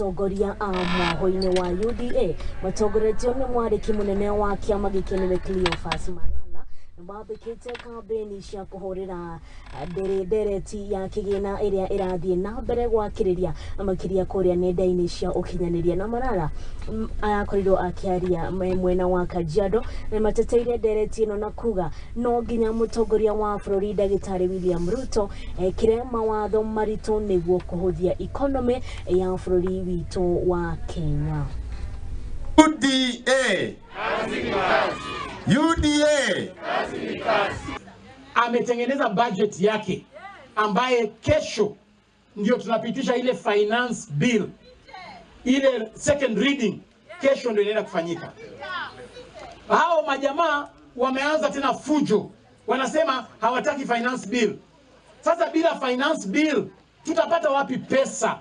Atongoria a mwahũ-inĩ wa UDA matongoretio nĩ mwandĩki mũnene wa kĩama gĩkĩ nĩwe Cleophas Malala mambĩkĩte kambĩni cia kũhũrĩra ndereti ya kĩgĩna ĩrĩa ĩrathiĩ na mbere gwakĩrĩria makĩria kũrĩa nenda-inĩ cia ũkinyanĩria. Na Malala arakorirwo akĩaria mwena wa Kajiado na mateteire ndereti ĩno na kuga no nginya mũtongoria wa bũrũri ndagĩtarĩ William Ruto ekire mawatho maritũ nĩguo kũhũthia economy ya bũrũri witũ wa Kenya. UDA. UDA. Ametengeneza budget yake ambaye kesho ndio tunapitisha ile finance bill, ile second reading kesho ndio inaenda kufanyika. Hao majamaa wameanza tena fujo, wanasema hawataki finance bill. Sasa bila finance bill tutapata wapi pesa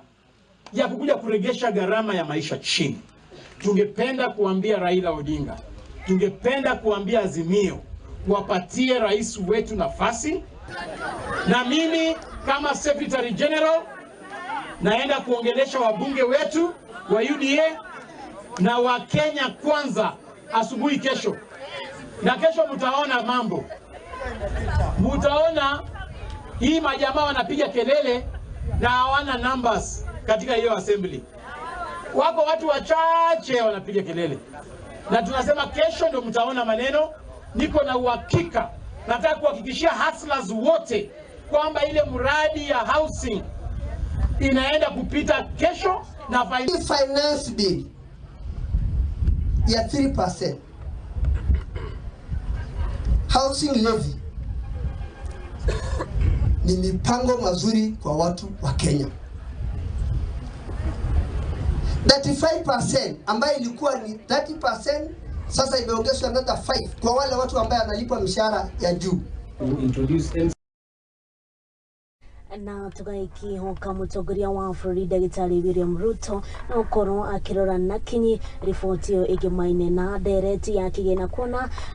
ya kukuja kuregesha gharama ya maisha chini? Tungependa kuambia Raila Odinga, tungependa kuambia Azimio wapatie rais wetu nafasi, na mimi kama Secretary General naenda kuongelesha wabunge wetu wa UDA na wa Kenya Kwanza asubuhi kesho, na kesho mtaona mambo, mtaona hii majamaa wanapiga kelele na hawana numbers katika hiyo assembly. Wako watu wachache wanapiga kelele, na tunasema kesho ndio mtaona maneno. Niko na uhakika, nataka kuhakikishia hustlers wote kwamba ile mradi ya housing inaenda kupita kesho na finance bill ya 3% housing levy ni mipango mazuri kwa watu wa Kenya. 35% ambayo ilikuwa ni 30% sasa imeongezwa another 5 kwa wale watu ambao analipwa mishahara ya juu. Na tũgagĩkĩhoka mũtongoria wa bũrũri ndagĩtarĩ William Ruto no gũkorwo akĩrora na kinyi riboti ĩyo ĩngĩmaine na ndereti ya kĩgĩna kuona.